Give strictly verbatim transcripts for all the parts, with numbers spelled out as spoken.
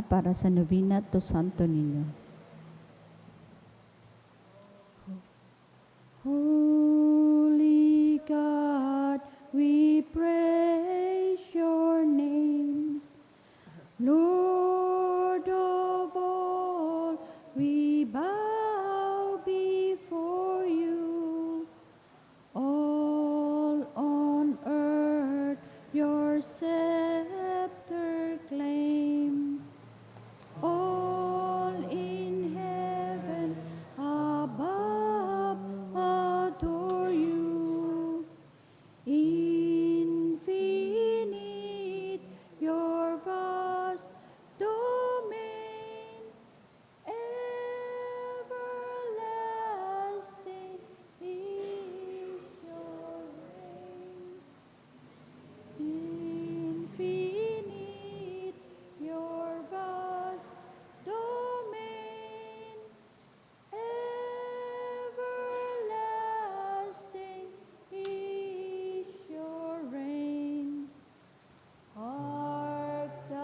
para sa Novena to Santo Niño. Holy God, we praise your name. Lord of all, we bow before you. All on earth your scepter claim. All in heaven above adore you. Infinite your vast domain, everlasting is your reign. Infinite your vast domain, everlasting is your reign. Hark the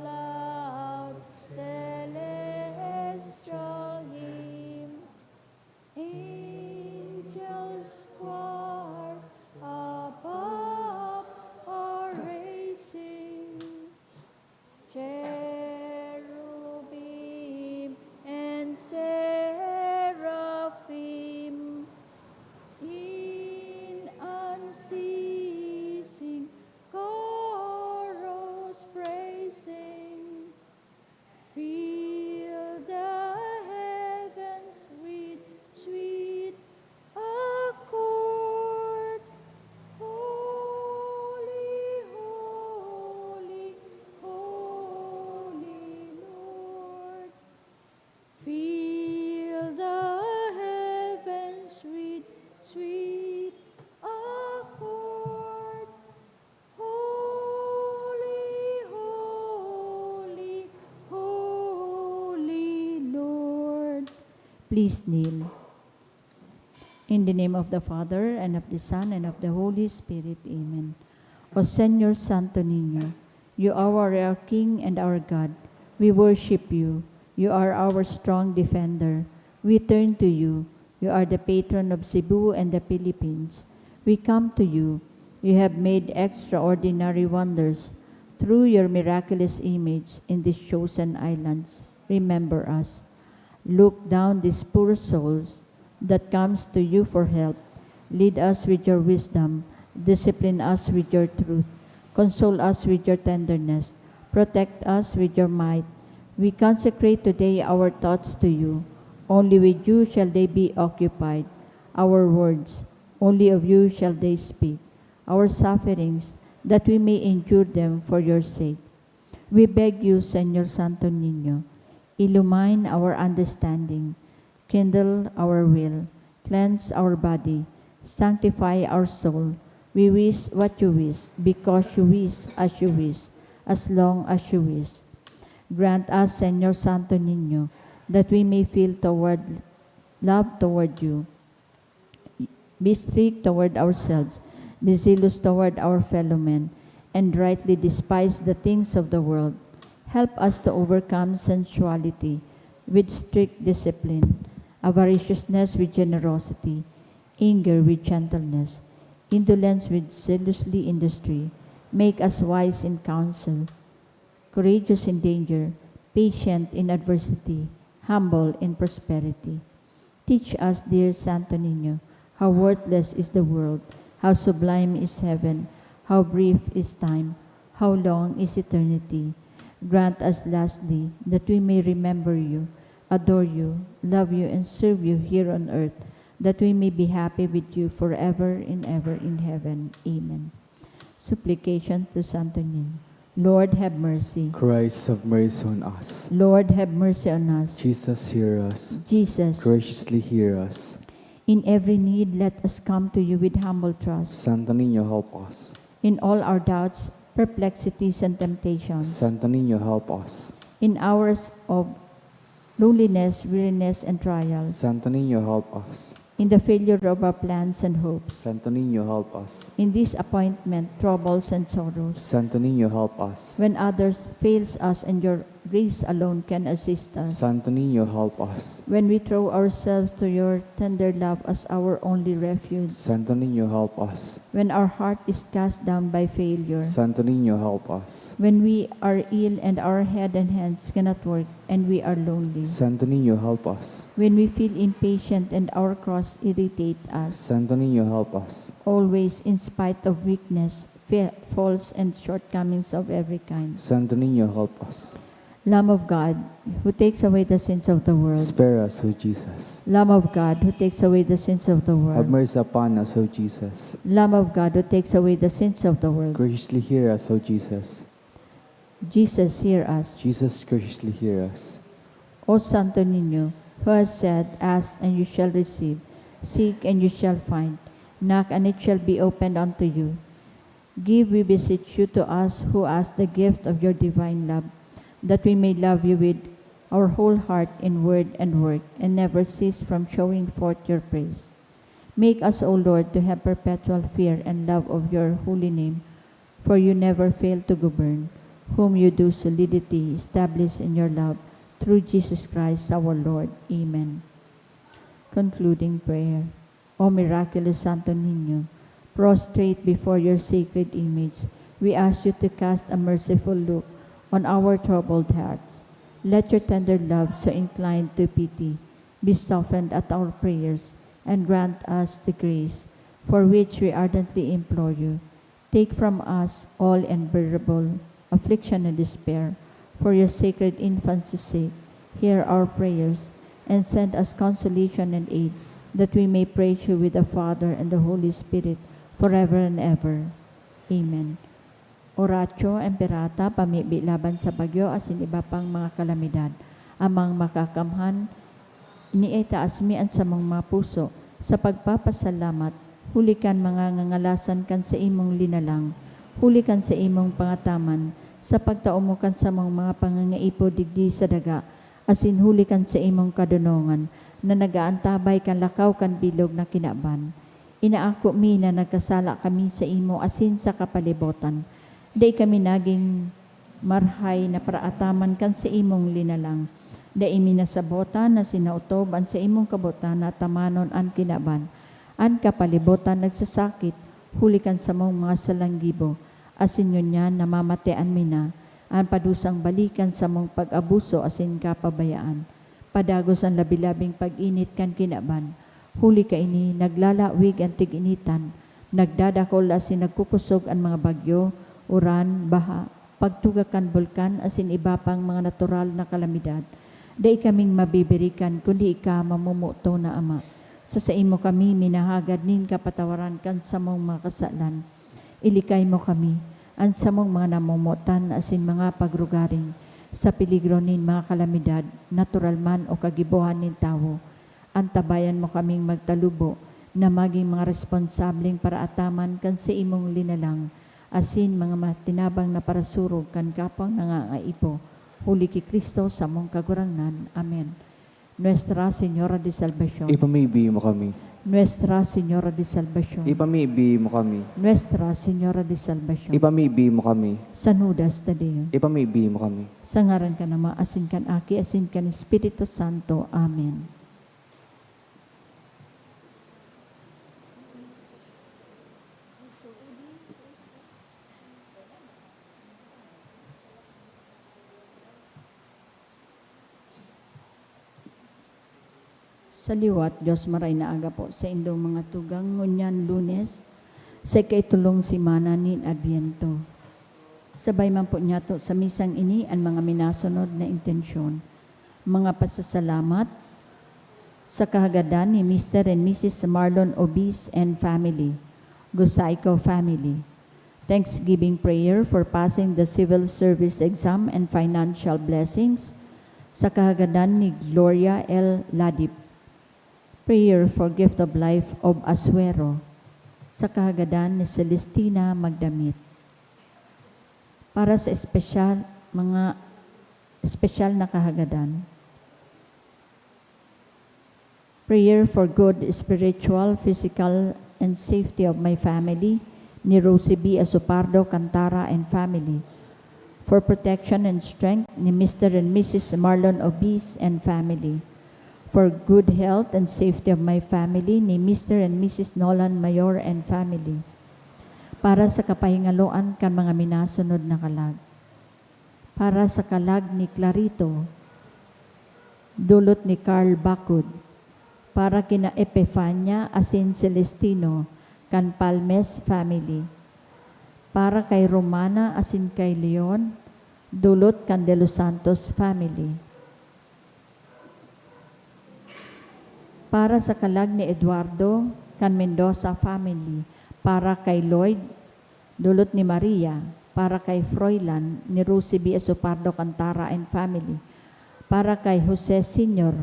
loud celestial hymn, angels' choir above are raising. Cherubim and seraphim in unceasing chorus praising, fill the heavens with sweet accord. Holy, holy, holy Lord, fill the heavens with sweet accord. Holy, holy, holy Lord. Please kneel. In the name of the Father, and of the Son, and of the Holy Spirit. Amen. O Señor Santo Niño, you are our King and our God. We worship you. You are our strong defender. We turn to you. You are the patron of Cebu and the Philippines. We come to you. You have made extraordinary wonders through your miraculous image in these chosen islands. Remember us. Look down these poor souls that comes to you for help. Lead us with your wisdom. Discipline us with your truth. Console us with your tenderness. Protect us with your might. We consecrate today our thoughts to you. Only with you shall they be occupied. Our words, only of you shall they speak. Our sufferings, that we may endure them for your sake. We beg you, Señor Santo Niño, illumine our understanding, kindle our will, cleanse our body, sanctify our soul. We wish what you wish, because you wish, as you wish, as long as you wish. Grant us, Señor Santo Niño, that we may feel toward, love toward you, be strict toward ourselves, be zealous toward our fellow men, and rightly despise the things of the world. Help us to overcome sensuality with strict discipline, avariciousness with generosity, anger with gentleness, indolence with zealously industry. Make us wise in counsel, courageous in danger, patient in adversity, humble in prosperity. Teach us, dear Santo Niño, how worthless is the world, how sublime is heaven, how brief is time, how long is eternity. Grant us, lastly, that we may remember you, adore you, love you, and serve you here on earth, that we may be happy with you forever and ever in heaven. Amen. Supplication to Santo Niño. Lord, have mercy. Christ, have mercy on us. Lord, have mercy on us. Jesus, hear us. Jesus. Graciously hear us. In every need, let us come to you with humble trust. Santo Niño, help us. In all our doubts, perplexities, and temptations. Santo Niño, help us. In hours of loneliness, weariness, and trials. Santo Niño, help us. In the failure of our plans and hopes. Santo Niño, help us. In disappointment, troubles, and sorrows. Santo Niño, help us. When others fails us and your Grace alone can assist us. Santo Niño, help us. When we throw ourselves to your tender love as our only refuge, Santo Niño, help us. When our heart is cast down by failure, Santo Niño, help us. When we are ill and our head and hands cannot work and we are lonely, Santo Niño, help us. When we feel impatient and our cross irritate us, Santo Niño, help us. Always, in spite of weakness, fa- faults, and shortcomings of every kind. Santo Niño, help us. Lamb of God, who takes away the sins of the world. Spare us, O Jesus. Lamb of God, who takes away the sins of the world. Have mercy upon us, O Jesus. Lamb of God, who takes away the sins of the world. Graciously hear us, O Jesus. Jesus, hear us. Jesus, graciously hear us. O Santo Niño, who has said, "Ask and you shall receive, seek and you shall find, knock and it shall be opened unto you." Give, we beseech you, to us who ask the gift of your divine love, that we may love you with our whole heart in word and work, and never cease from showing forth your praise. Make us, O Lord, to have perpetual fear and love of your holy name, for you never fail to govern, whom you do solidity establish in your love, through Jesus Christ our Lord. Amen. Concluding prayer. O miraculous Santo Niño, prostrate before your sacred image, we ask you to cast a merciful look on our troubled hearts. Let your tender love, so inclined to pity, be softened at our prayers, and grant us the grace for which we ardently implore you. Take from us all unbearable affliction and despair. For your sacred infancy's sake, hear our prayers, and send us consolation and aid, that we may praise you with the Father and the Holy Spirit, forever and ever. Amen. Oratio Imperata, pamibi laban sa bagyo asin iba pang mga kalamidad. Amang Makakamhan, iniitaas mi an samong mga puso sa pagpapasalamat huli kan mga ngangalasan kan saimong linalang, huli kan saimong pangataman, sa pagtao mo kan samong mga pangangaipo digdi sa daga, asin huli kan saimong kadonongan na nag-aantabay kan lakaw kan bilog na kinaban. Inaako mi na nagkasala kami saimo asin sa kapalibotan. Dai kami nagin marahay na paraataman kan saimong linalang. Dai mi nasabotan na sinaotob an saimong kabotan na atamanon an kinaban. An kapalibotan nagsasakit huli kan samong mga salang gibo, asin ngunyan namamatean mi na an padusang bali kan samong pag-abuso asin kapabayaan. Padagos an labi-labing pag-init kan kinaban. Huli kaini, naglalawig an tig-initan, nagdadakol asin nagkukosog an mga bagyo, uran, baha, pagtuga kan bulkan asin iba pang mga natural na kalamidad. Dai kaming mabibirikan kundi ika, mamomoton na Ama. Sa saimo kami minahagad nin kapatawaran kan samong mga kasalan. Ilikay mo kami, an samong mga namomotan asin mga pagrugaring, sa peligro nin mga kalamidad, natural man o kagibohan nin tawo. Antabayan mo kaming magtalubo na magin mga responsableng paraataman kan saimong linalang, asin mga matinabang na parasurog kan kapwang nangangaipo, huli ki Cristo samong Kagurangnan. Amen. Nuestra Señora de Salvacion. Ipamibi mo kami. Nuestra Señora de Salvacion. Ipamibi mo kami. Nuestra Señora de Salvacion. Ipamibi mo kami. Sanudas ta Deo. Ipamibi mo kami. Sa ngaran kan Ama, asin kan Aki, asin kan Espiritu Santo. Amen. Sa liwat, Dios, maray na aga po sa indong mga tugang ngunyan Lunes, sa ikaitolong semana nin Adviento. Sabay man po niyato sa misang ini an mga minasunod na intensyon. Mga pasasalamat sa kahagadan ni Mister and Missus Marlon Obis and family, Gusaico family. Thanksgiving prayer for passing the civil service exam and financial blessings sa kahagadan ni Gloria L. Ladip. Prayer for gift of life of Asuero sa kahagadan ni Celestina Magdamit. Para sa espesyal, mga espesyal na kahagadan, prayer for good spiritual, physical, and safety of my family, ni Rosie B. Asopardo Cantara and family. For protection and strength ni Mister and Missus Marlon Obis and family. For good health and safety of my family ni Mister and Missus Nolan Mayor and family. Para sa kapahingaloan kan mga minasunod na kalag. Para sa kalag ni Clarito, dulot ni Carl Bacud. Para kina Epifania asin Celestino kan Palmes family. Para kay Romana asin kay Leon, dulot kan De Los Santos family. Para sa kalag ni Eduardo kan Mendoza family. Para kay Lloyd, dulot ni Maria. Para kay Froilan ni Rosie B. Asopardo Cantara and family. Para kay Jose Senior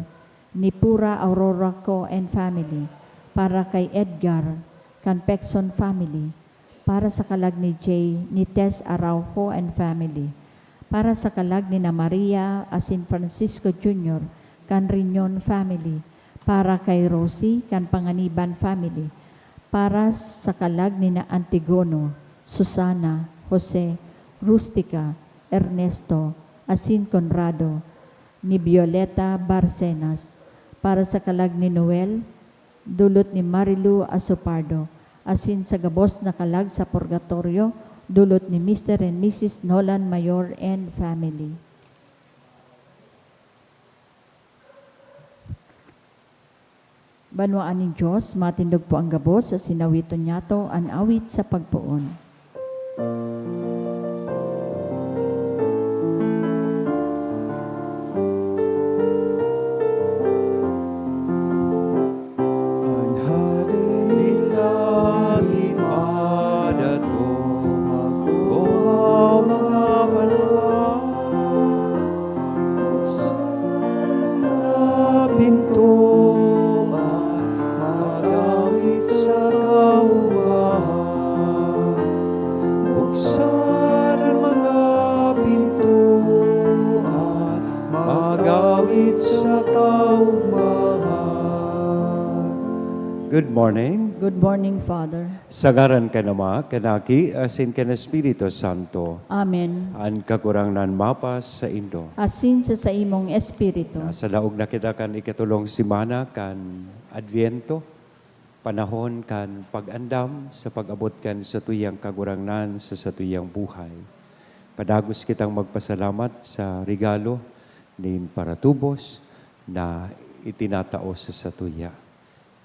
ni Pura Aurora Co. and family. Para kay Edgar kan Pexon family. Para sa kalag ni Jay ni Tess Araujo and family. Para sa kalag ni na Maria asin Francisco Junior kan Riñon family. Para kay Rosie kan Panganiban family. Para sa kalag ni na Antigono, Susana, Jose, Rustica, Ernesto, asin Conrado, ni Violeta Barcenas. Para sa kalag ni Noel, dulot ni Marilu Asopardo, asin sa gabos na kalag sa purgatoryo, dulot ni Mister and Missus Nolan Mayor and family. Banwaan nin Dios, matindog po ang gabos, asin awiton niyato an awit sa pagpoon. An hade nin langit madatong, magtumaw mga banwaan, buksan mga pintoan, mag-awit sa kaogmahan. Buksan an mga pintoan, mag-awit sa kaogmahan. Good morning. Good morning, Father. Sa ngaran kan Ama, kan Aki, asin kan Espiritu Santo. Amen. An Kagurangnan mapasaindo. Asin sa saimong espiritu. Nasa laog na kita kan ikatolong semana kan Adviento, panahon kan pag-andam sa pag-abot kan satuyang Kagurangnan sa satuyang buhay. Padagos kitang magpasalamat sa regalo nin paratubos na itinatao sa satuya.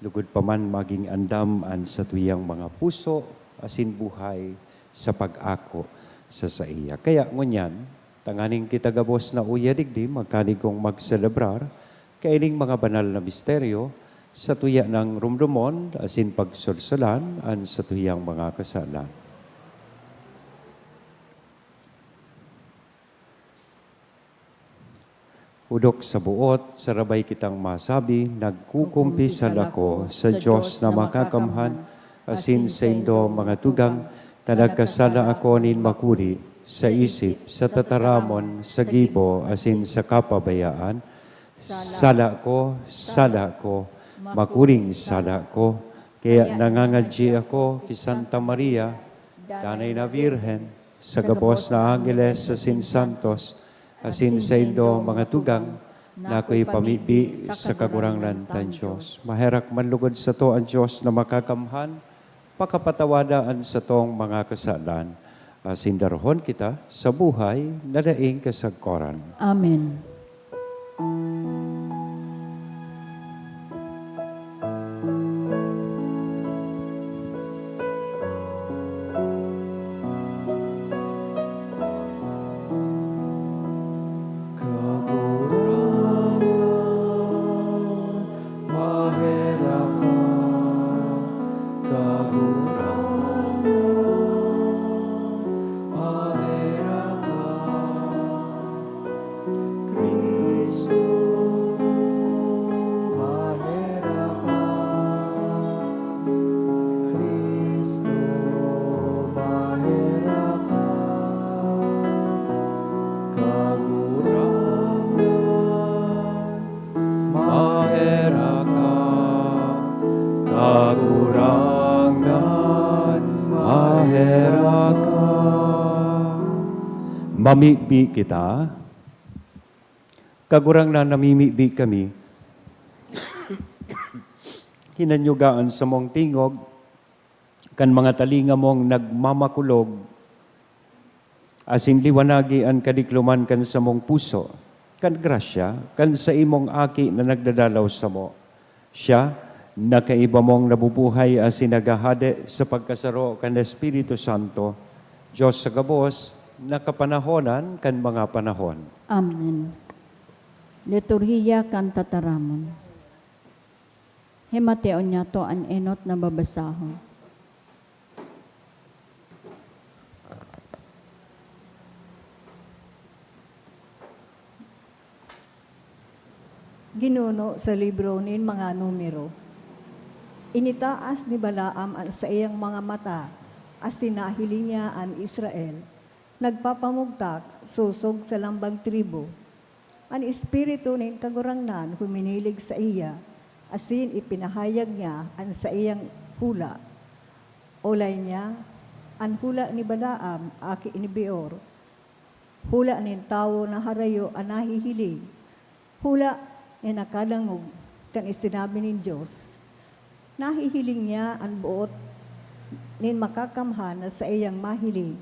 Lugod pa man maging andam an satuyang mga puso asin buhay sa pag-ako sa saiya. Kaya ngunyan, tanganing kita gabos na uya digdi, magkanigong magselebrar kaining mga banal na misteryo, satuya nang romdomon asin pagsolsolan an satuyang mga kasalan. Odok sa boot, sarabay kitang masabi, nagkukumpisal ako sa Dios na makakamhan, asin saindo, mga tugang, ta nagkasala ako nin makuri, sa isip, sa tataramon, sa gibo, asin sa kapabayaan. Sala ko, sala ko, makuring sala ko. Kaya nangangadyi ako ki Santa Maria, Danay na Birhen, sa gabos na angheles asin santos, asin saindo, mga tugang, na akoy pamibi sa Kagurangnan tang Dios. Maherak man lugod sato an Dios na makakamhan, pakapatawada an satong mga kasalan, asin darahon kita sa buhay na daing kasagkoran. Amen. Kagurangnan, maherak ka. Kagurangnan, maherak ka. Mamibi kita. Kagurangnan, namimibi kami. Hinanyuga an samong tingog kan mga talinga mong nagmamakulog, asin liwanagi an kadikloman kan samong puso, kan grasya kan saimong Aki na nagdadalaw samo. Siya na kaiba mong nabubuhay asin naghahade sa pagkasaro kan Espiritu Santo, Dios sa gabos na kapanahonan kan mga panahon. Amen. Liturhiya kan Tataramon. Himateon niyato an enot na babasahon. Ginuno sa libro nin mga Numero. Initaas ni Balaam an saiyang mga mata, asin nahiling niya an Israel, nagpapamugtak sosog sa lambang tribu. An Espiritu nin Kagurangnan huminilig saiya, asin ipinahayag niya an saiyang hula. Olay niya, an hula ni Balaam, aki ni Beor, hula nin tawo na harayo an nahihiling, hula nin nakadangog kan isinabi nin Dios. Nahihiling niya an boot nin Makakamhan na saiyang mahiling.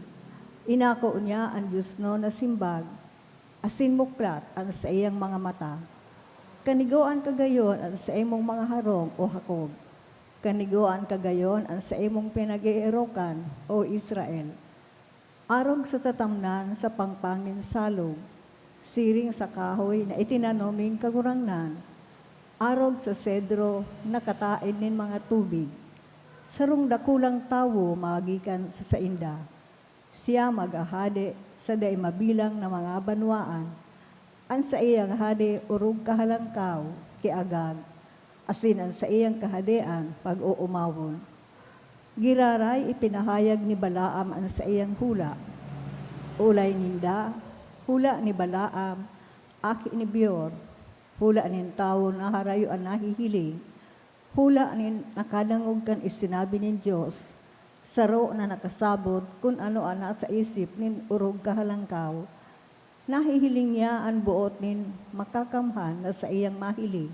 Inako niya an diosnon na simbag, asin muklat an saiyang mga mata. Kanigoan ka gayon an saimong mga harong, O Jacob. Kanigoan ka gayon an saimong pinag-eerokan, O Israel. Arog sa tatamnan sa pangpang nin salog, siring sa kahoy na itinanom nin Kagurangnan, arog sa sedro na katain nin mga tubig, sarong dakulang tawo magikan sa sainda. Siya maghahade sa dai mabilang na mga banwaan. An saiyang hade orog kahalangkaw ki Agag, asin an saiyang kahadean pag-oomawon. Giraray ipinahayag ni Balaam an saiyang hula. Olay ninda, hula ni Balaam, aki ni Beor, hula nin tawo na harayo an nahihiling, hula nin nakadangog kan isinabi nin Dios, saro na nakasabot kun ano an nasa isip nin orog kahalangkaw. Nahihiling niya an boot nin Makakamhan na saiyang mahiling.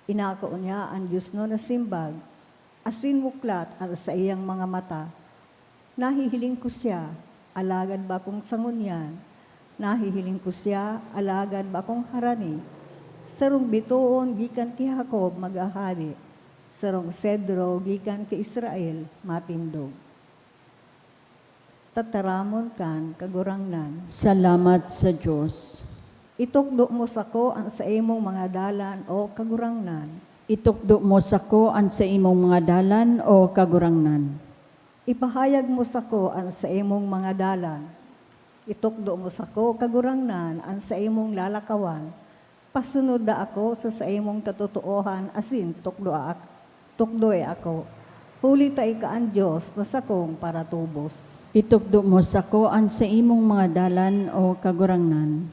Inako niya an diosnon na simbag, asin muklat an saiyang mga mata. Nahihiling ko siya, alagad bakong sangonyan. Nahihiling ko siya, alagad bakong harani. Sarong bitoon gikan ki Jacob maghahade, sarong sedro gikan ki Israel matindog. Tataramon kan Kagurangnan. Salamat sa Dios. Itukdo mo sako an saimong mga dalan, O Kagurangnan. Itukdo mo sako an saimong mga dalan, O Kagurangnan. Ipahayag mo sako an saimong mga dalan. Itukdo mo sako, Kagurangnan, an saimong lalakawan. Pasunod da ako sa saimong katotoohan asin tukdoa ak-, tukdoe ako, huli ta ika an Dios na sakong paratubos. Itukdo mo sako an saimong mga dalan, O Kagurangnan.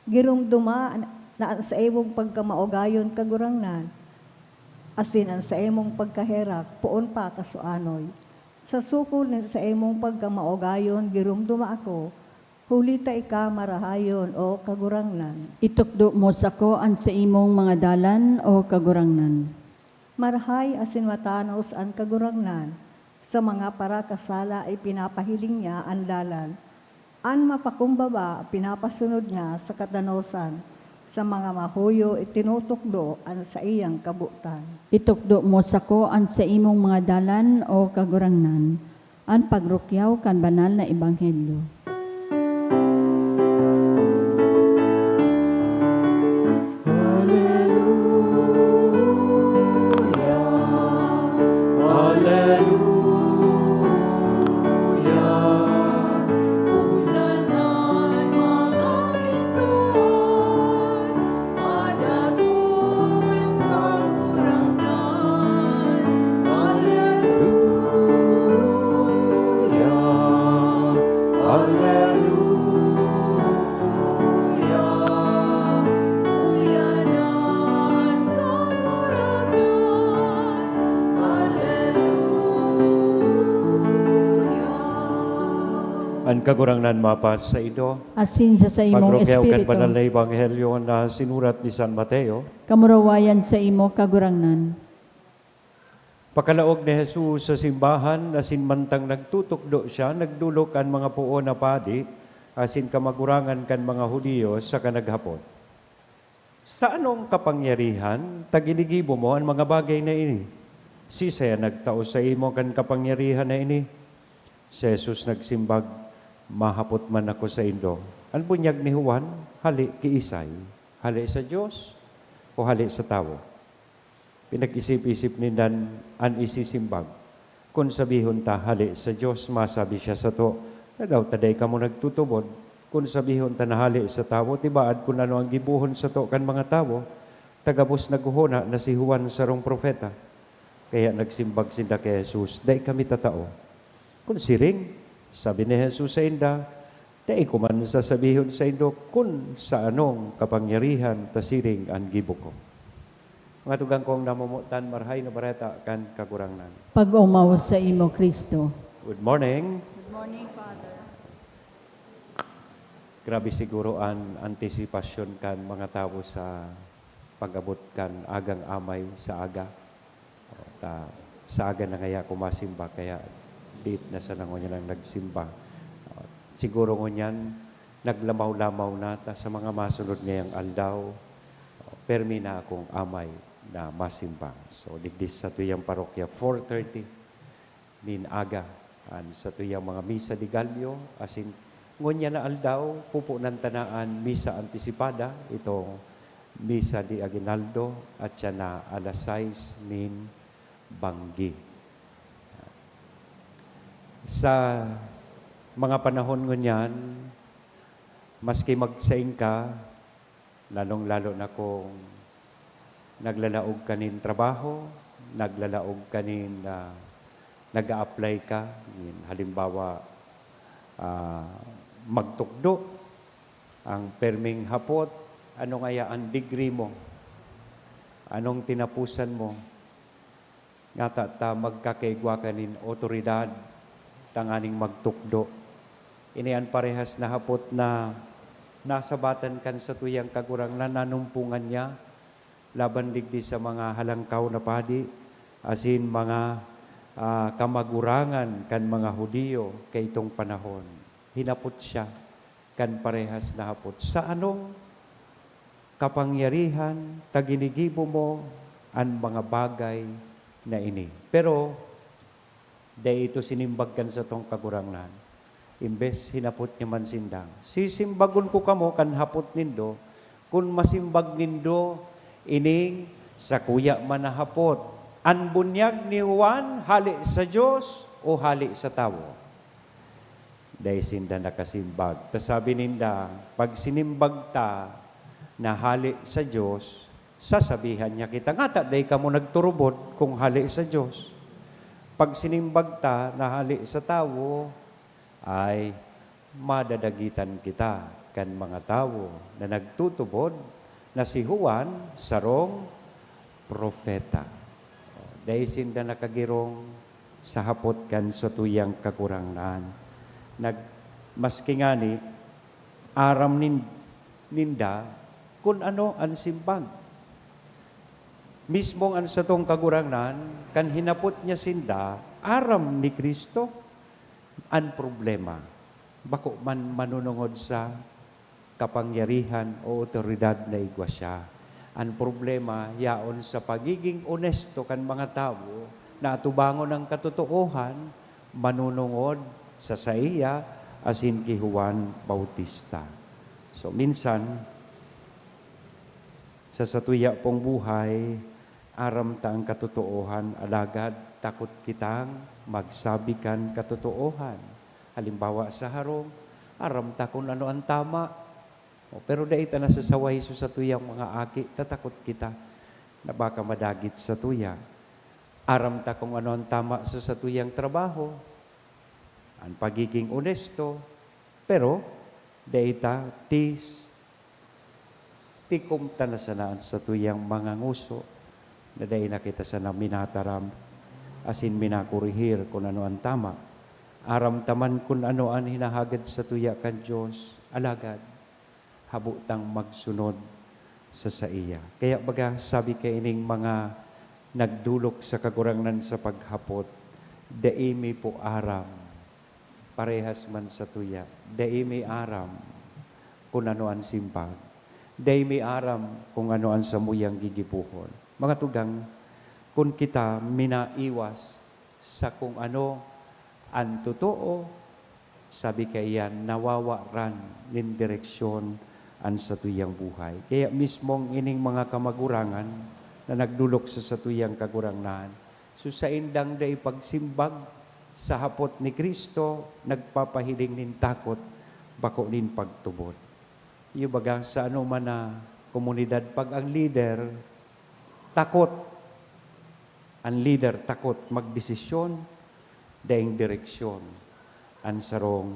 Giromdoma na an saimong pagkamaugayon, Kagurangnan, asin an saimong pagkaherak poon pa kasuanoy. Sa sukol nin saimong pagkamaugayon, giromdoma ako, huli ta ika marahayon, O Kagurangnan. Itukdo mo sako an saimong mga dalan, O Kagurangnan. Marahay asin matanos an Kagurangnan, sa mga parakasala ipinapahiling niya an dalan. An mapakumbaba pinapasunod niya sa katanosan, sa mga mahuyo itinutukdo an saiyang kabotan. Itukdo mo sako an saimong mga dalan, O Kagurangnan, an pagrukyaw kan banal na ebanghelyo. Hallelujah, hallelujah. Buksan an mga pintuan, madakulang Kagurangnan. Hallelujah, hallelujah. An Kagurangnan mapas saindo. Asin sa saimong Pagrukiaw kan espiritu. Banal na Ebanghelyo na sinurat ni San Mateo. Kamurawayan sa imo, Kagurangnan. Pakalaog ni Jesus sa simbahan, asin mantang nagtutukdo siya, nagdolok an mga poon na padi asin kamagurangan kan mga Judio saka naghapot, "Sa anong kapangyarihan ta ginigibo mo an mga bagay na ini? Siisay an nagtao saimo kan kapangyarihan na ini?" Si Jesus nagsimbag, "Mahapot man ako saindo, an bunyag ni Juan hale kiisay? Hale sa Dios o hale sa tawo?" Pinag-isip-isip nindan an isisimbag. Kun sabihon ta, "Hale sa Dios," masabi siya sato, "Tadaw ta dai kamo nagtutubod?" Kun sabihon ta na hale sa tawo, tibaad kun ano an gibohon sato kan mga tawo, ta gabos naghohona na si Juan sarong propeta. Kaya nagsimbag sinda ki Jesus, "Dai kami tatao." "Kun siring," sabi ni Jesus sainda, "dai ko man sasabihon saindo kun sa anong kapangyarihan ta siring an gibo ko." Mga tugang kong namomotan, Marahay na Bareta kan Kagurangnan. Pag-omaw sa imo, Kristo. Good morning. Good morning, Father. Grabe siguro an antisipasyon kan mga tawo sa pag-abot kan agang amay sa aga. Ta, sa aga na ngaya ako masimba, kaya late na sana ngunyan nagsimba. Siguro ngunyan, naglamaw-lamaw na ta sa mga masunod ngayang aldaw. Permi na akong amay na masimba. So, digdi sa tuyang parokya, four thirty nin aga, an satuyang mga misa de Gallo, asin ngunyan na aldaw, pupunan ta na an misa antisipada, itong misa de aguinaldo, at siya na alas sais nin banggi. Sa mga panahon ngunyan, maski magsaing ka, lalong-lalo na kung naglalaog ka nin trabaho, naglalaog ka nin, ah, nag-a-apply ka, nin halimbawa, ah, magtukdo, ang perming hapot, "Ano ngaya an degree mo? Anong tinapusan mo?" Ngata ta magkakaigwa ka nin otoridad tanganing magtukdo. Ini an parehas na hapot na nasabatan kan satuyang Kagurangnan, nanumpongan niya laban digdi sa mga halangkaw na padi asin mga, ah, kamagurangan kan mga Judio kaitong panahon. Hinapot siya kan parehas na hapot, "Sa anong kapangyarihan ta ginigibo mo an mga bagay na ini?" Pero dai ito sinimbag kan satong Kagurangnan. Imbes, hinapot niya man sinda, "Sisimbagon ko kamo kan hapot nindo, kun masimbag nindo ining sakuya man na hapot, 'An bunyag ni Juan hale sa Dios o hale sa tawo?'" Dai sinda nakasimbag. Ta sabi ninda, "Pag sinimbag ta na hale sa Dios, sasabihan niya kita, 'Ngata dai kamo nagturubod kun hale sa Dios?' Pag sinimbag ta na hale sa tawo, ay madadagitan kita kan mga tawo na nagtutubod na si Juan sarong propeta." Dai sinda nakagirong sa hapot kan satuyang Kagurangnan. Nag-, maski ngani, aram nin-, ninda kun ano an simbag. Mismong an satong Kagurangnan, kan hinapot niya sinda, aram ni Cristo an problema. Bako man manunungod sa kapangyarihan o awtoridad na igwa siya. An problema yaon sa pagiging onesto kan mga tawo na atubangon an katotoohan, manunungod sa saiya asin ki Juan Bautista. So, minsan, sa satuya pong buhay, aram ta an katotoohan, alagad takot kitang magsabi kan katotoohan. Halimbawa, sa harong, aram ta kun ano an tama. O, pero dai ta nasasaway sa satuyang mga aki, tatakot kita na baka madagit satuya. Aram ta kun ano an tama sa satuyang trabaho, an pagiging onesto, pero dai ta tis-, tikom ta na sana an satuyang mga ngoso na dai na kita sana minataram asin minakorehir kun ano an tama. Aram ta man kun ano an hinahagad satuya kan Dios, alagad habo tang magsunod sa saiya. Kaya baga sabi kaining mga nagdolok sa Kagurangnan sa paghapot, "Dai mi po aram." Parehas man satuya, dai mi aram kun ano an simbag. Dai mi aram kun ano an samuyang gigibohon. Mga tugang, kun kita minaiwas sa kung ano an totoo, sabi kaiyan, nawawaran nin direksyon an satuyang buhay. Kaya mismong ining mga kamagurangan na nagdolok sa satuyang Kagurangnan, so saindang dai pagsimbag sa hapot ni Cristo, nagpapahiling nin takot, bako nin pagtubod. Iyo baga sa anoman na komunidad, pag ang lider takot, an lider takot magdesisyon, daing direksyon an sarong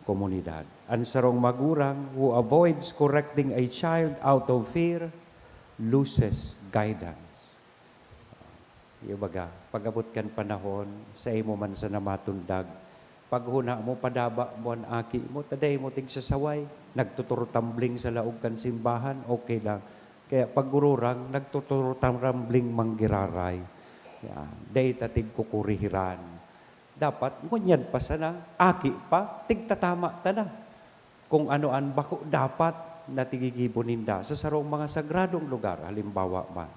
komunidad. An sarong magurang who avoids correcting a child out of fear loses guidance. Iyo baga, pag-abot kan panahon, sa imo man sana matundag. Paghuna mo, padaba mo an aki mo, ta dai mo tigsasaway, nagtuturutambling sa laog kan simbahan, okay lang. Kaya pag gururang, nagtuturutambling manggiraray. Yan. Dai ta tigkukurihiran. Dapat, ngunyan pa sana, aki pa, tigtatama ta na. Kung ano an bako dapat na tigigibo ninda sa sarong mga sagradong lugar, halimbawa man.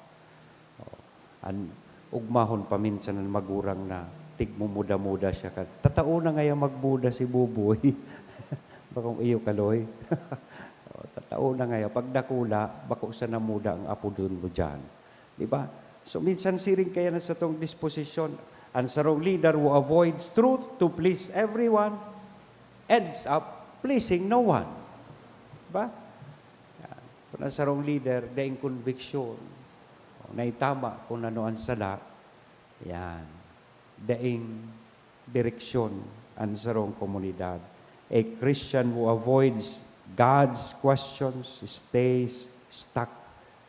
Oh, an ugmahon pa minsan an magurang na tigmumuda-muda siya ka, "Tatao na ngaya magmuda si Buboy." Bakong iyo, Kaloy. Oh, tatao na ngaya, pag dakula, bako sana muda ang apodon mo diyan. Di ba? So, minsan siring kaya na satong disposisyon, an sarong leader who avoids truth to please everyone ends up pleasing no one. Di ba? Yan. Kung an sarong leader, daing konviksyon, o naitama kung ano an sala, yan. Daing direksyon an sarong komunidad. A Christian who avoids God's questions stays stuck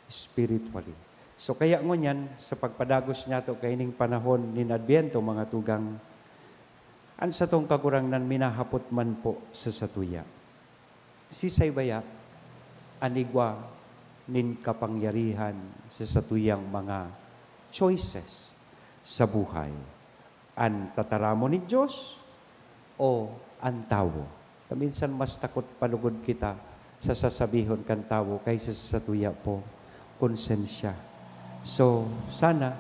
spiritually. So, kaya ngunyan, sa pagpadagos niyato kaining panahon nin Adviento, mga tugang, an satong Kagurangnan minahapot man po sa satuya, "Sisay baya an igwa nin kapangyarihan sa satuyang mga choices sa buhay?" An tataramon nin Dios o an tawo? Ta minsan mas takot pa lugod kita sa sasabihon kan tawo kaysa sa satuya pong konsensya. So, sana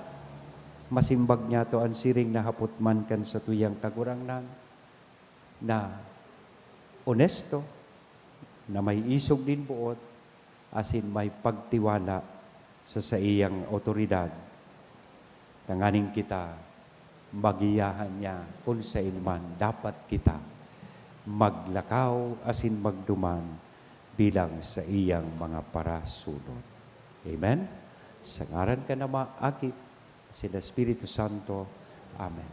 masimbag niyato an siring na hapot man kan satuyang Kagurangnan na onesto, na may isog nin boot, asin may pagtiwala sa saiyang awtoridad, tanganing kita magiyahan niya kun saen man dapat kita maglakaw asin magduman bilang saiyang mga parasunod. Amen? Sa ngaran kan Ama, Aki, asin Espiritu Santo. Amen.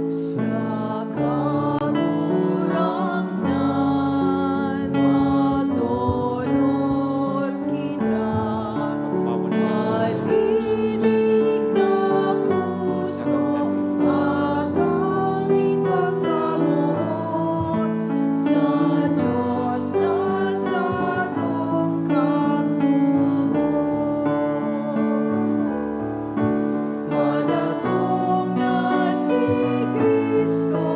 Sa Kagurangnan magdolor kita, malinig na puso, at tanging pagkamoot sa Diyos na satong Kagurangnan. Madatong na si Cristo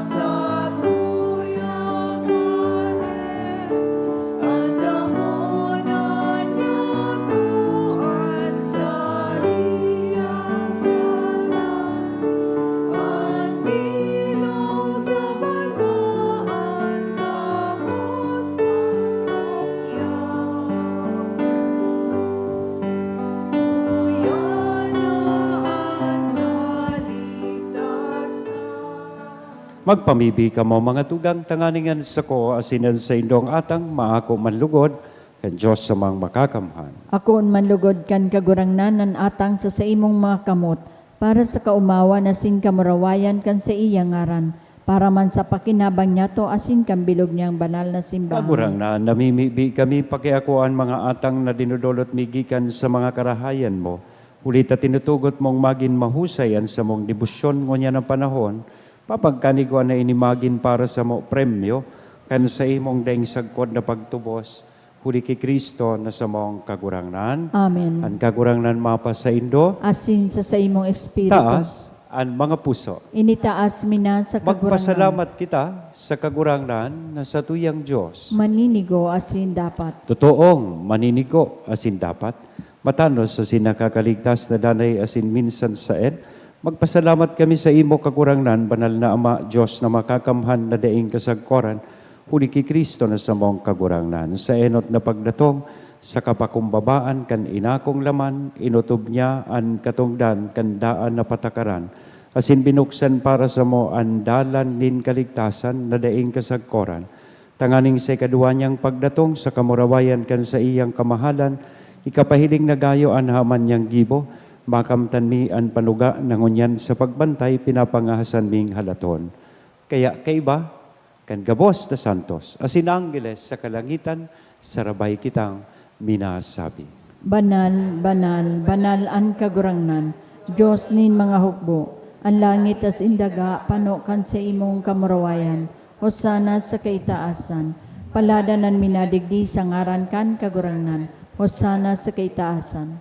sa tuyang Hade, andamonan niyato an saiyang ngalan. An bilog na banwaan gabos na tukyaw. Magpamibi kamo, mga tugang, tanganing an sako asin an saindong atang maako man lugod kan Dios Amang Makakamhan. Akoon man lugod kan Kagurangnan an atang sa saimong mga kamot, para sa kaomawan asin kamurawayan kan saiyang ngaran. Para man sa pakinabang niyato asin kan bilog niyang banal na simbahan. Kagurangnan, namimibi kami pakiakoa an mga atang na dinodolot mi gikan sa mga karahayan mo. Huli ta tinutugot mong magin mahusay an samong debosyon ngunyan na panahon, papagkanigoan na ini magin para samo premyo kan saimong daing sagkod na pagtubos, huli ki Cristo na samong Kagurangnan. Amen. An Kagurangnan mapasaindo. Asin sa saimong espiritu. Taas an mga puso. Initaas mi na sa Kagurangnan. Magpasalamat kita sa Kagurangnan na satuyang Dios. Maninigo asin dapat. Totoong maninigo asin dapat. Matanos asin nakakaligtas na danay asin minsan saen, magpasalamat kami sa imo, Kagurangnan, Banal na Ama, Dios na makakamhan na daing kasagkoran, huli ki Cristo na samong Kagurangnan. Sa enot na pagdatong, sa kapakumbabaan kan inakong laman, inotob niya an katongdan kan daan na patakaran, asin binuksan para samo an dalan nin kaligtasan na daing kasagkoran. Tanganing sa ikaduwa niyang pagdatong sa kamurawayan kan saiyang kamahalan, ikapahiling na gayo an haman niyang gibo, makamtan mi an panuga na ngunyan sa pagbantay pinapangahasan ming halaton. Kaya kaiba kan gabos na santos asin anggeles sa kalangitan, sarabay kitang minasabi, "Banal, banal, banal an Kagurangnan, Dios nin mga hukbo. An langit asin daga pano kan saimong kamurawayan. Hosana sa kaitaasan. Paladan an minadigdi sa ngaran kan Kagurangnan. Hosana sa kaitaasan."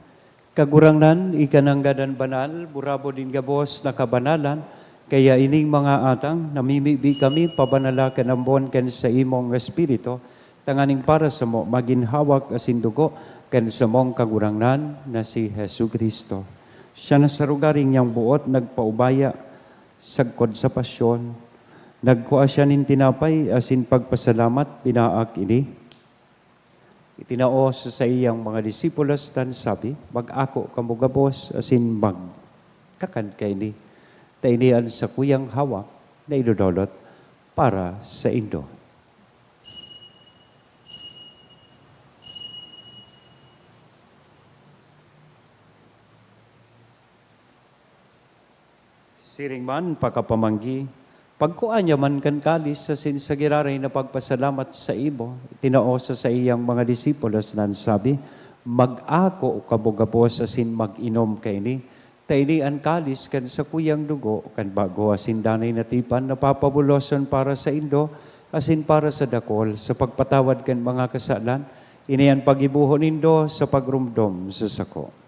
Kagurangnan, ika nanggad an banal, burabod nin gabos na kabanalan, kaya ining mga atang, namimibi kami, pabanala kan ambon kan saimong Espiritu, tanganing para samo magin hawak asin dugo kan samong Kagurangnan na si Jesu-Cristo. Siya na sa rogaring niyang boot nagpaubaya sagkod sa pasyon. Nagkua siya nin tinapay asin pagpasalamat, binaak ini. Itinao sa saiyang mga disipulos, tan sabi, "Mag-ako kamo gabos asin magkakan kaini, ta ini an sakuyang hawak na idodolot para saindo." Siring man pakapamanggi, pagkua niya man kan kalis asin sa giraray na pagpasalamat sa imo, itinao sa saiyang mga disipulos na an sabi, "Mag-ako kamo gabos asin mag-inom kaini, ta ini an kalis kan sakuyang dugo kan bago asin danay na tipan na papabuloson para saindo asin para sa dakol sa pagpatawad kan mga kasalan. Ini an paggibohon nindo sa pagromdom sa sako."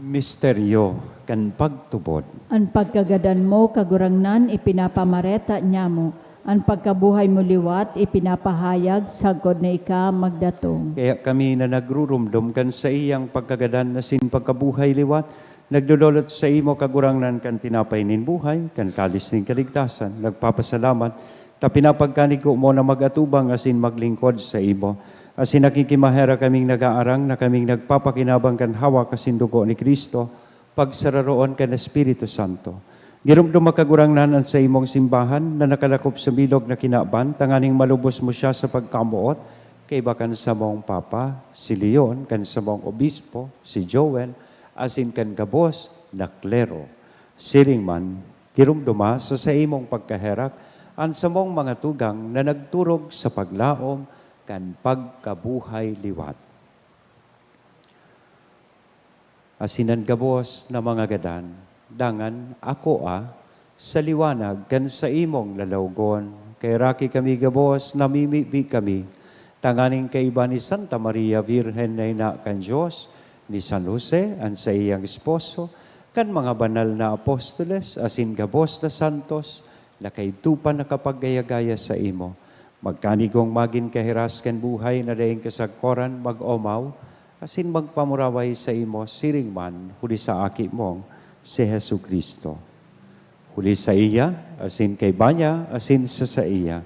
Misteryo kan pagtubod. An pagkagadan mo, Kagurangnan, ipinapamareta niamo. An pagkabuhay mo liwat, ipinapahayag sagkod na ika magdatong. Kaya kami na nagruromdom kan saiyang pagkagadan asin pagkabuhay liwat, nagdodolot saimo, Kagurangnan, kan tinapay nin buhay, kan kalis nin kaligtasan, nagpapasalamat ta pinapagkanigo mo na mag-atubang asin maglingkod saimo. Asin nakikimaherak kaming nagaarang na kaming nagpapakinabang kan hawak asin dugo ni Cristo, pagsararoon kan Espiritu Santo. Giromdoma, Kagurangnan, an saimong simbahan na nakalakop sa bilog na kinaban, tanganing malubos mo siya sa pagkamoot, kaiba kan samong Papa, si Leon, kan samong Obispo, si Joel, asin kan gabos na klero. Siring man, giromdoma sa saimong pagkaherak an samong mga tugang na nagturog sa paglaom kan pagkabuhay liwat. Asin an gabos na mga gadan, dangan akoa sa liwanag kan saimong lalawgon. Kaheraki kami gabos, namimibi kami, tanganing kaiba ni Santa Maria Birhen na ina kan Dios, ni San Jose, an saiyang esposo, kan mga banal na apostoles, asin gabos na santos, na kaidto pa nakapaggaya-gaya saimo. Magkanigong magin kahiras kan buhay na daing kasagkoran, mag-omaw, asin magpamuraway saimo siring man huli sa Aki mong si Jesu-Cristo. Huli saiya, asin kaiba niya, asin sa saiya,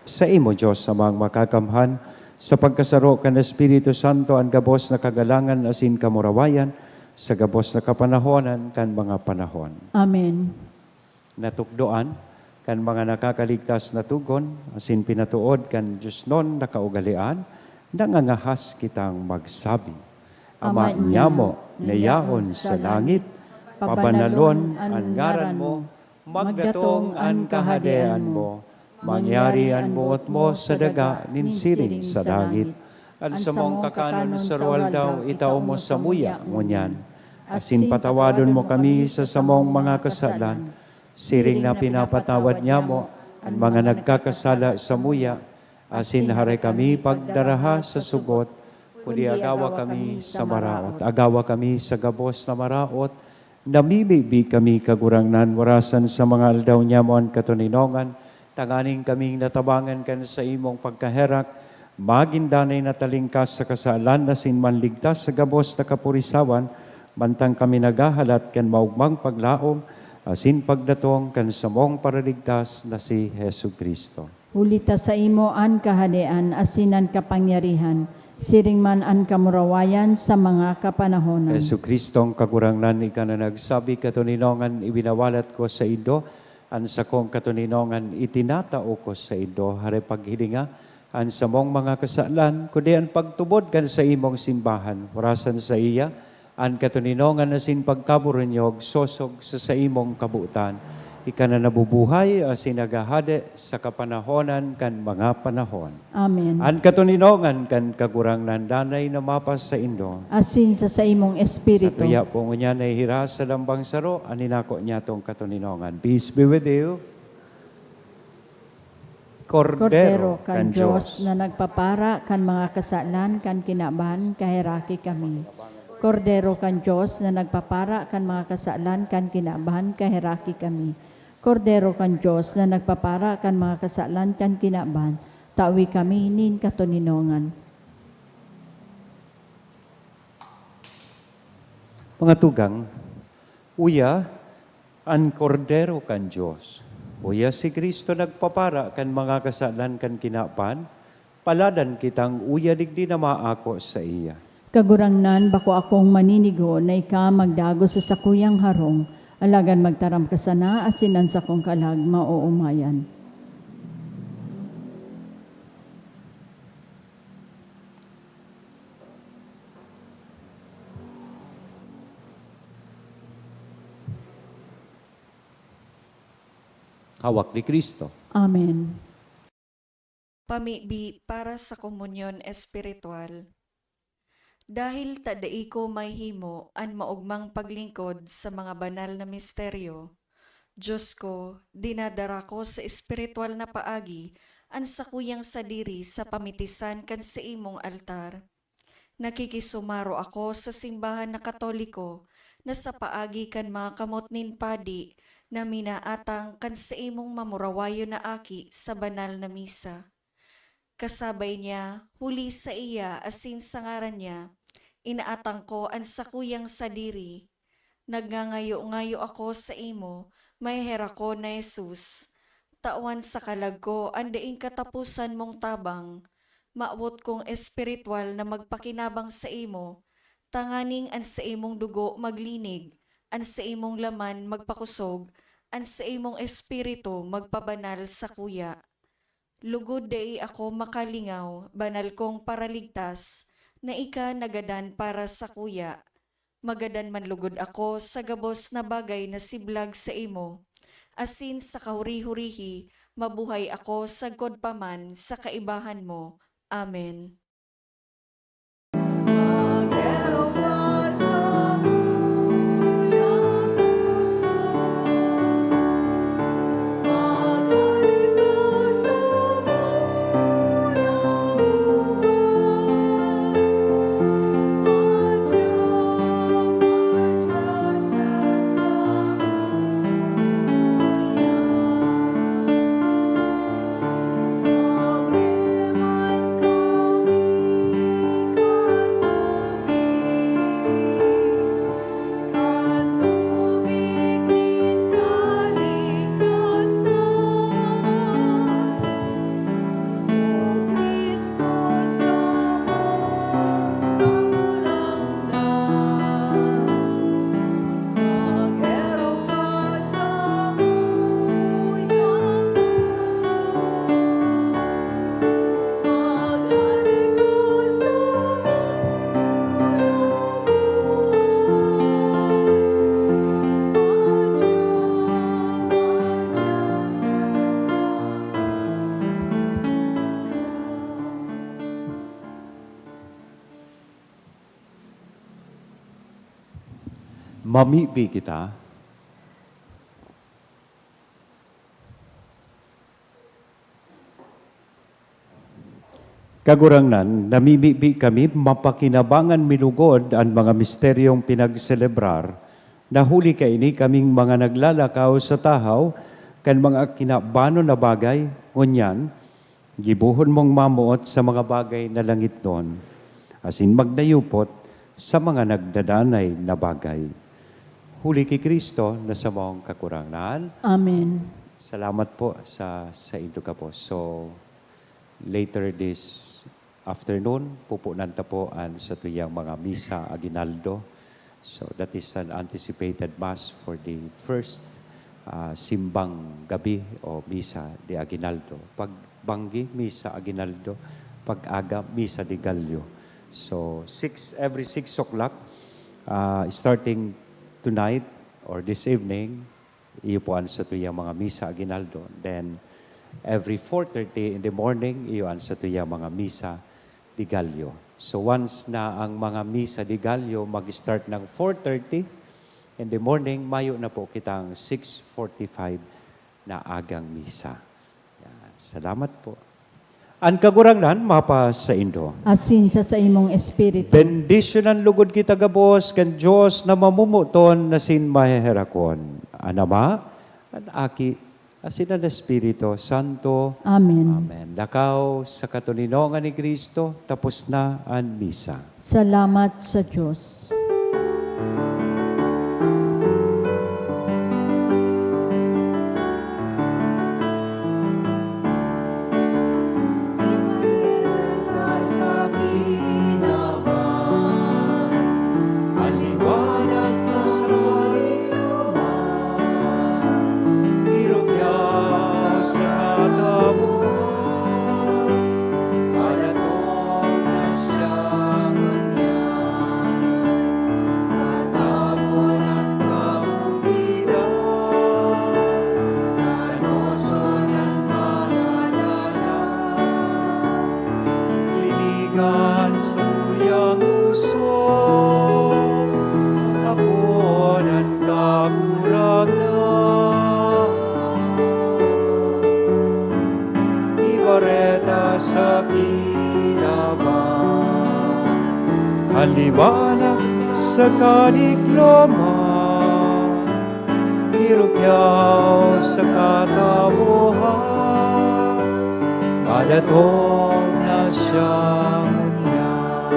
saimo, Dios Amang Makakamhan, sa pagkasaro kan Espiritu Santo, an gabos na kagalangan asin kamurawayan, sa gabos na kapanahonan kan mga panahon. Amen. Natukdoan kan mga nakakaligtas na tugon, asin pinatood kan diosnon na kaugalean, nangangahas kitang magsabi, Ama nyamo na yaon sa langit, pabanalon an ngaran mo, magdatong an kahadean mo, mangyari an boot mo sa daga nin siring sa langit. An samong kakanon sa aldaw itao mo samuya ngunyan. Asin patawadon mo kami sa samong mga kasalan, siring na pinapatawad nyamo an mga nagkakasala samuya, asin hare kami pagdaraha sa sugot, kundi agawa kami sa maraot. Agawa kami sa gabos na maraot, namimibi kami, Kagurangnan, warasan sa mga aldaw nyamo an katoninongan, tanganing kaming natabangan kan saimong pagkaherak, magin danay na talingkas sa kasalan asin manligtas sa gabos na kapurisawan, mantang kami naghahalat kan maogmang paglaom asin pagdatong kan samong Paraligtas na si Jesu-Cristo. Huli ta saimo an kahadean asin an kapangyarihan, siring man an kamurawayan sa mga kapanahonan. Jesu-Cristong Kagurangnan, ika na nagsabi, "Katoninongan iwinawalat ko saindo, an sakong katoninongan itinatao ko saindo." Hare paghilinga an samong mga kasalan, kundi an pagtubod kan saimong simbahan, warasan saiya an katoninongan asin pagkaboronyog sosog sa saimong kabotan. Ika na nabubuhay asin naghahade sa kapanahonan kan mga panahon. Amen. An katoninongan kan Kagurangnan danay na mapasaindo. Asin sa saimong espiritu. Sa tuya po ngunyan na ihira sa lambang saro an inako niyatong katoninongan. Peace be with you. Kordero kan Dios na nagpapara kan mga kasalan kan kinaban, kaheraki kami. Kordero kan Dios na nagpapara kan mga kasalan kan kinaban, kaheraki kami. Kordero kan Dios na nagpapara kan mga kasalan kan kinaban, tawi kami nin katoninongan. Mga tugang, uya, an Kordero kan Dios. Uya si Cristo nagpapara kan mga kasalan kan kinaban, paladan kitang uya digdi na maako saiya. Kagurangnan, bako akong maninigo na ika magdagos sa sakuyang harong, alagad magtaram ka sana asin an sakong kalag maoomayan. Hawak ni Cristo. Amen. Pamibi para sa komunyon espiritual. Dahil ta dai ko mahihimo an maogmang paglingkod sa mga banal na misteryo, Dios ko, dinadara ko sa espiritual na paagi an sakuyang sadiri sa pamitisan kan saimong altar. Nakikisumaro ako sa simbahan na Katoliko na sa paagi kan mga kamot nin padi na minaatang kan saimong mamurawayon na aki sa banal na misa. Kasabay niya, huli saiya asin sa ngaran niya, inaatang ko an sakuyang sadiri. Nagngangayo-ngayo ako saimo, maheherak ko na Jesus. Tawan sa kalag ko an daing kataposan mong tabang. Mawot kong espiritual na magpakinabang saimo, tanganing an saimong dugo maglinig, an saimong laman magpakosog, an saimong espiritu magpabanal sakuya. Lugod dai ako makalingaw, banal kong Paraligtas, na ika nagadan para sakuya. Magadan man lugod ako sa gabos na bagay na siblag saimo, asin sa kahuri-hurihi mabuhay ako sagkod pa man sa kaibahan mo. Amen. Mamibi kita. Kagurangnan, namimibi kami, mapakinabangan mi lugod an mga misteryong pinagselebrar, na huli kaini kaming mga naglalakaw sa tahaw kan mga kinabanon na bagay, ngunyan, gibohon mong mamoot sa mga bagay na langitnon, asin magdayupot sa mga nagdadanay na bagay. Huli ki Cristo na samong Kagurangnan. Amen. Salamat po sa saindo gabos. So, later this afternoon, pupunan ta po an satuyang mga misa aguinaldo. So, that is an anticipated mass for the first, ah, simbang gabi o misa de aguinaldo. Pagbanggi, misa aguinaldo. Pag-aga, misa de gallo. So, six, every six o'clock, ah, starting tonight or this evening, iyo po an satuyang mga misa aguinaldo. Then, every four thirty in the morning, iyo an satuyang mga misa de gallo. So, once na ang mga misa de gallo mag-start ng four thirty in the morning, mayo na po kitang six forty-five na agang misa. Yan. Salamat po. An Kagurangnan mapasaindo. Asin sa saimong espiritu. Bendisyonan lugod kita gabos kan Dios na mamomoton asin maheherakon. An Ama, an Aki, asin an Espiritu Santo. Amen. Amen. Lakaw sa katoninongan ni Cristo, tapos na an misa. Salamat sa Dios. Linigan sa tuyang puso, akoon an Kagurangnan. Ibareta sa kinaban, an liwanag sa kanikloman. Irukyaw sa katawohan, madatong na siya ngunyan.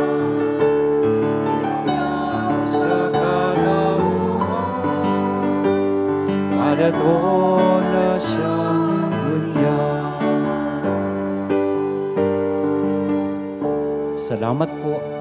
Irukyaw sa katawohan, madatong na siya ngunyan. Salamat po.